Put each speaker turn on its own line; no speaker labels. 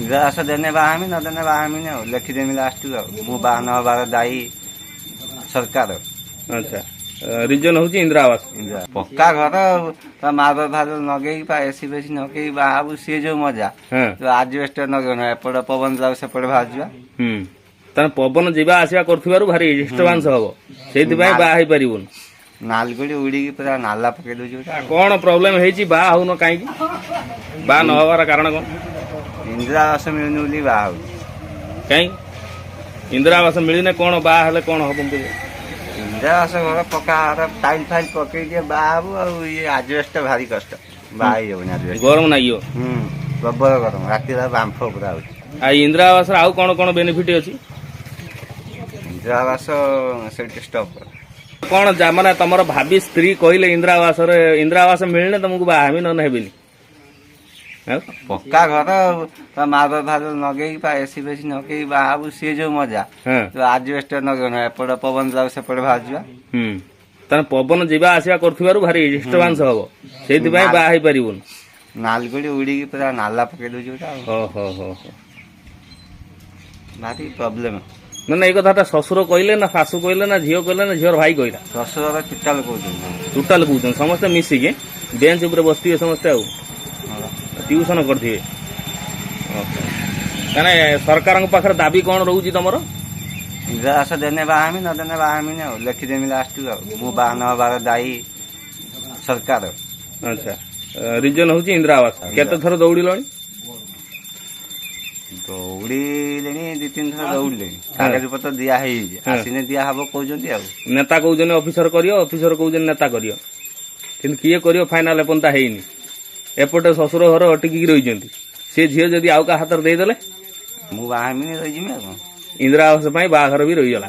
ଇନ୍ଦିରା ଆବାସ ଦେନେ ବାହା ହେମି, ନଦେନେ ବାହା ହେମିନି। ଆଉ ଲେଖିଦେମି ଲାଷ୍ଟକୁ। ଆଉ ମୁଁ ବାହା ନ ହେବାର ଦାୟୀ ସରକାର।
ଆଚ୍ଛା, ରିଜନ ହଉଛି ଇନ୍ଦିରା ଆବାସ।
ଇନ୍ଦିରା ପକ୍କା ଘର ଆଉ ମା ବାପା ଲଗେଇକି ପା ଏସି ଫେସି ନଗେଇକି ବାହା ହବୁ, ସିଏ ଯୋଉ ମଜା। ଆଜବେଷ୍ଟ ନଗେଇନ, ଏପଟେ ପବନ ଯାଉ, ସେପଟେ ବାହାରିଯିବା।
ତାହେଲେ ପବନ ଯିବା ଆସିବା କରୁଥିବାରୁ ଭାରି ଡିଷ୍ଟର୍ବାନ୍ସ ହବ, ସେଇଥିପାଇଁ ବାହା ହେଇପାରିବୁନି।
ନାଲଗୁଡ଼ି ଉଡ଼ିକି ପୁରା ନାଲା ପକେଇ ଦଉଛି ଗୋଟେ।
କଣ ପ୍ରୋବ୍ଲେମ ହେଇଛି? ବାହା ହଉନ କାହିଁକି? ବାହା ନ ହବାର କାରଣ କଣ?
ଇନ୍ଦିରା ଆବାସ ମିଳୁନି ବୋଲି ବାହା ହଉଛି।
କାହିଁ ଇନ୍ଦିରା ଆବାସ ମିଳିନେ କଣ, ବାହା ହେଲେ କଣ ହବ ମୁଁ ବୁଝିଲି।
ଇନ୍ଦିରା ଆବାସ ଘର, ପକ୍କା ଘର, ଟାଇଲ ଫାଇଲ ପକେଇ ଦିଏ, ବାହା ହବୁ। ଆଉ ଇଏ ଆଜବେଷ୍ଟ ଭାରି କଷ୍ଟ, ବାହା ହେଇଯାଉନି ଆଜବେଷ୍ଟ।
ଗରମ ଲାଗିବ।
ହୁଁ, ପ୍ରବଳ ଗରମ, ରାତିରେ ବାମ୍ଫ ପୁରା ହଉଛି।
ଆଉ ଇନ୍ଦିରା ଆବାସର ଆଉ କଣ କଣ ବେନିଫିଟ ଅଛି?
ଇନ୍ଦିରା ଆବାସ ସେଇଠି ଷ୍ଟପ୍।
କଣ ମାନେ ତମର ଭାବି ସ୍ତ୍ରୀ କହିଲେ ଇନ୍ଦିରା ଆବାସରେ, ଇନ୍ଦିରା ଆବାସ ମିଳିଲେ ତମକୁ ବାହା ହେବି, ନହେଲେ ହେବିନି ଆଉ?
ପକ୍କା ଘର ଆଉ ମା ବାପା ଲଗେଇକି ପା ଏସି ଫେସି ନଗେଇକି ବାହା ହବୁ, ସିଏ ଯୋଉ ମଜା। ଆଜବେଷ୍ଟ ନଗେଇନ, ଏପଟେ ପବନ ଯାଉ, ସେପଟେ ବାହାରିଯିବା।
ତାହେଲେ ପବନ ଯିବା ଆସିବା କରୁଥିବାରୁ ଭାରି ଡିଷ୍ଟର୍ବାନ୍ସ ହବ, ସେଇଥିପାଇଁ ବାହା ହେଇପାରିବୁନି।
ନାଲଗୁଡ଼ି ଉଡ଼ିକି ପୁରା ନାଲା ପକେଇ ଦଉଛି ଗୋଟେ। ଆଉ
ହୋ ହୋ ହୋ ହୋ।
ଭାରି ପ୍ରୋବ୍ଲେମ।
ନା ନା, ଏଇ କଥାଟା ଶ୍ୱଶୁର କହିଲେ ନା ଶାଶୁ କହିଲେ ନା ଝିଅ କହିଲେ ନା ଝିଅର ଭାଇ କହିଲା?
ଶ୍ୱଶୁର ଟୋଟାଲ କହୁଛନ୍ତି।
ଟୋଟାଲ କହୁଛନ୍ତି ସମସ୍ତେ ମିଶିକି ବେଞ୍ଚ ଉପରେ ବସିଥିବେ ସମସ୍ତେ ଆଉ ଟିଉସନ କରିଥିବେ। ମାନେ ସରକାରଙ୍କ ପାଖରେ ଦାବି କଣ ରହୁଛି ତମର?
ଇନ୍ଦିରା ଆବାସ ଦେନେ ବାହା ହେମି, ନଦେନେ ବାହା ହେମିନି। ଆଉ ଲେଖିଦେମି ଲାଷ୍ଟକୁ। ଆଉ ମୁଁ ବାହା ନ ହେବାର ଦାୟୀ ସରକାର।
ଆଚ୍ଛା, ରିଜନ ହଉଛି ଇନ୍ଦିରା ଆବାସ। କେତେ ଥର ଦୌଡ଼ିଲଣି?
ଦୌଡ଼ିଲେଣି, ଦି ତିନି ଥର ଦୌଡ଼ିଲେଣି। କାଗଜ ପତ୍ର ଦିଆ ହେଇଯାଇଛି, ଆସିନେ ଦିଆ ହବ କହୁଛନ୍ତି ଆଉ।
ନେତା କହୁଛନ୍ତି ଅଫିସର କରିବ, ଅଫିସର କହୁଛନ୍ତି ନେତା କରିବ, କିନ୍ତୁ କିଏ କରିବ ଫାଇନାଲ ଏପର୍ଯ୍ୟନ୍ତ ହେଇନି। ଏପଟେ ଶ୍ୱଶୁର ଘର ଅଟକିକି ରହିଛନ୍ତି। ସେ ଝିଅ ଯଦି ଆଉ କାହା ହାତରେ ଦେଇଦେଲେ?
ମୁଁ ବାହା ହେମିନି, ରହିଯିମି ଆଉ କଣ।
ଇନ୍ଦିରା ଆବାସ ପାଇଁ ବାହାଘର ବି ରହିଗଲା।